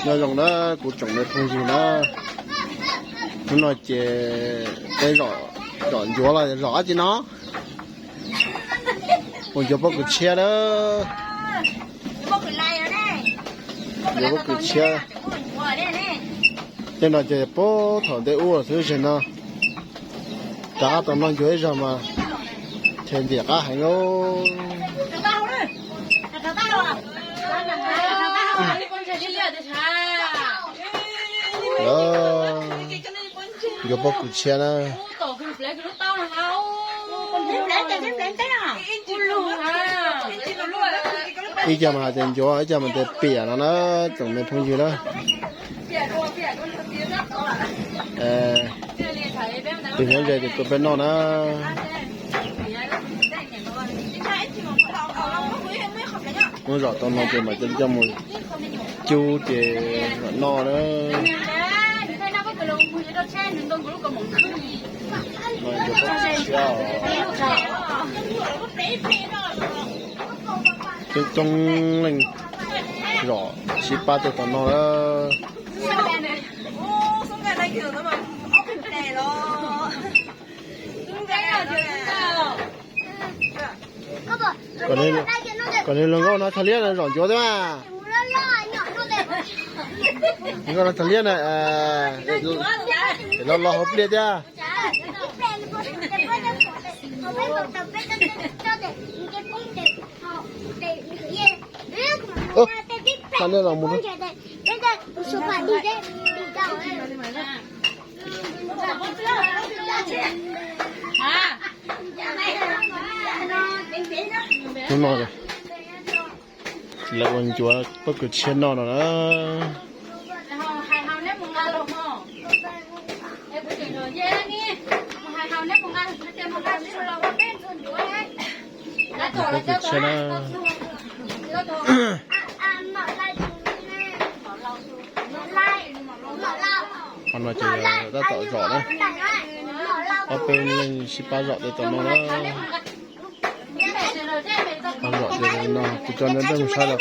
Nyob zoo na kuv tsoom me phooj ywg na, hnub no ces peb zom ncuav los zom dab tsi no? Mus ncuav pob kws tshiab na. Ncuav pob kws tshiab. Tej no ces puag thaum ntev ub xwb, zaum no rov qab tau noj ncuav ib zaug mas ntshe ntim qab heev lauj. Ncuav pob kws tshiab na. Ib co mas hais tias ncuav, ib co mas tias piam no na, tsoom me phooj ywg na. Tus nyob ze tus tuaj peb noj na. Muab zom tau no ces mam coj mus cub ces mam noj na. Coob coob leej zom sib pab tuaj tom no na. Kom nws hluas nkauj no txhob liab no zom ncuav thiab mas. Hluas nkauj no txhob liab na, es los los hauv pliaj thiab. Xa nej los mus. Hnub no lawv ua ncuav pob kws tshiab noj no na. Pob kws tshiab na. Qhov no ces tab tom zom na. Ob peb leej sib pab zom tej tom no na. Pab zom tej no kuv coj nej mus saib lawm.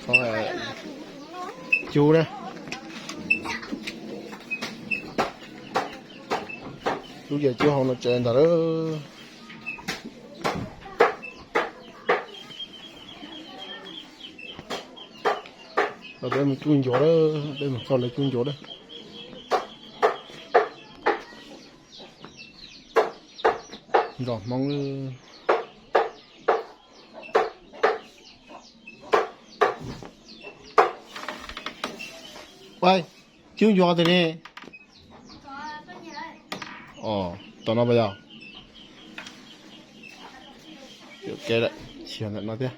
Qhov cub na. Cub ces cub hauv no tsev ntag lawm. Peb mus cub ncuav lawm, peb mus txog lawv cub ncuav lawm. Zos Hmoob. Cub ncuav tus ne. Tom no pas yog? Yuam kev lawm, tsis yog ntawm no thiab.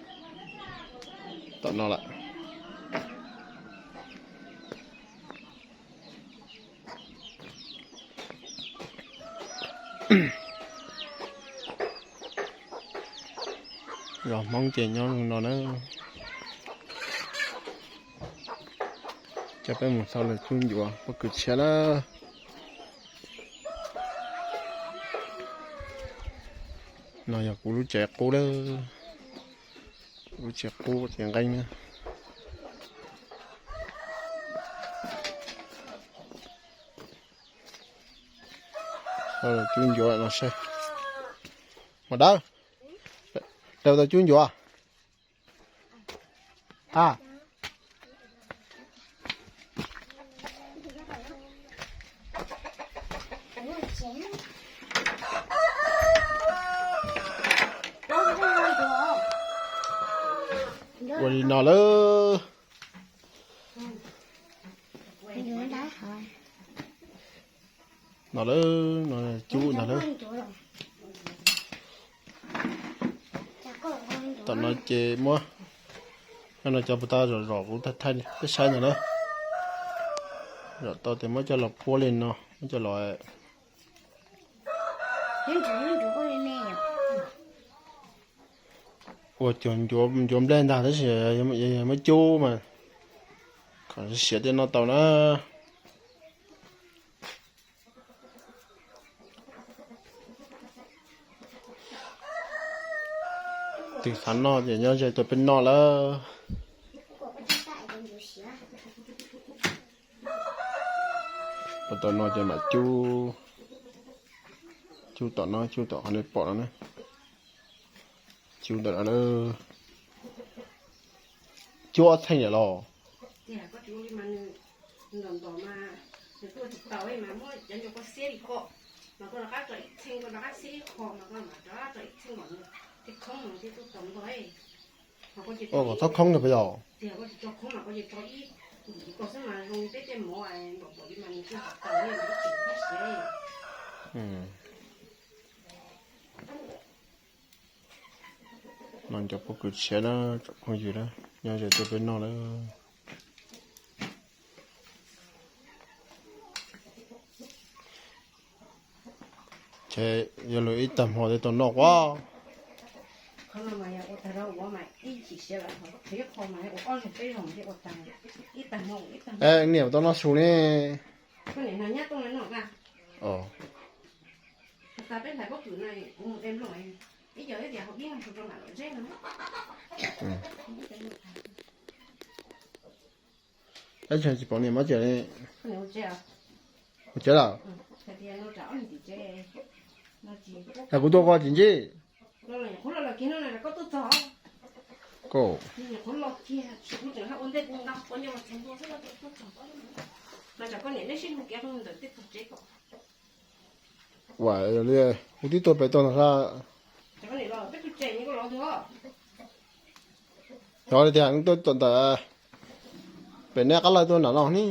Tom no lawm. Zos Hmoob ces nyob no na. Coj peb mus xauj lawv cub ncuav pob kws tshiab na. No yog kuv lub tsev qub lawm. Kuv lub tsev qub tsev nqeeb na. Cub ncuav no saib. Mas dawb, dawb tau cub ncuav. A, ua li no lawm. No lawm, no cub no lawm. Tom no ces muab, no cov puas tau zom zom kuv thaij peb saib ntawm na. Zom tau ces muab coj los puab li no, muab coj los ua cov ncuav nplej ntag tab sis muab cub mas kom siav thiaj noj tau na. Tus xav noj ces nyob ze tuaj peb noj lawm. Pom tom no ces mam cub, cub tom no, cub tom qhov nej pom no na. Cub ntawm no, cub ob txheej lawm los? Ua kom thob khoob no puas yog? No cov pob kws tshiab na, tsoom phooj ywg na, nyob ze tej peb noj lawm. Ces yog lawv ib tag hmo thiaj tau noj quab. Niam tau noj su ne. Tab sis tsis pom niam muab cem li. Ua tsev lawm? Yog kuv tuaj koj tsis ntsib. Koj. Ua li, kuv twb tuaj pem toj ntag. Yog li tias tuaj tom ntawm pem nej qab lawg tuaj nram no ne.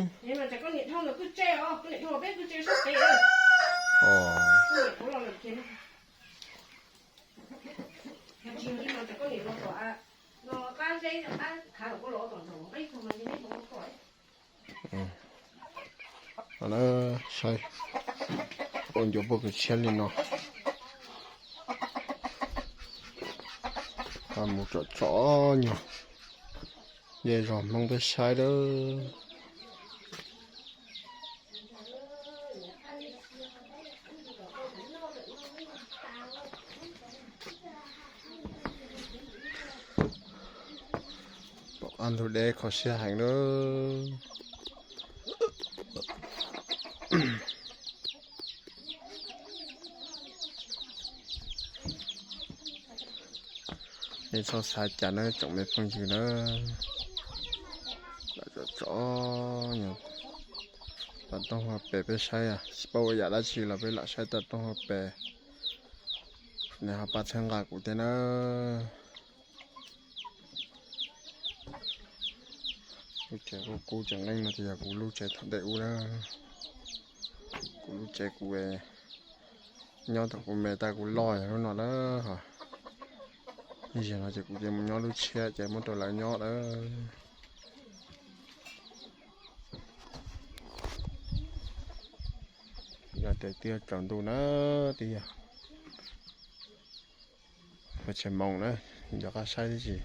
Saib, ua ncuav pob kws tshiab li no. Mus tsom tsom nyuag zej zog Hmoob peb saib lawm. Pom qab ntug deb kho siab heev lawm. Nej txhob xav cas nawb tsoom me phooj ywg nawb. Lam tsom tsom nyuag tav roob hauv pes peb saib, tsis paub ua yam dab tsi los peb lam saib tav roob hauv pes. Nej ho pab txhawb nqa kuv thiab nawb. Lub tsev kub kub tseem nqeeb no ces yog kuv lub tsev thaum ntej ub na. Kuv lub tsev kuv nyob thaum kuv me tas kuv loj yog lub no lawm hos. Ib zaug no ces kuv cia mus nyob lub tshiab ces muab rau lawv nyob lawm. Yog tias twb yuav tsaus ntuj na, twb yog peb tsheej moos na, nco qab saib tib si.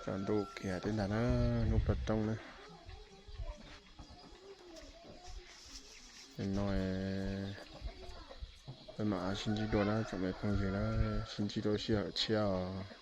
Tsaus ntuj kiag tib ntag na, hnub plag roob na. No peb mam sib ntsib dua na tsoom me phooj ywg na, sib ntsib dua sij hawm tshiab os.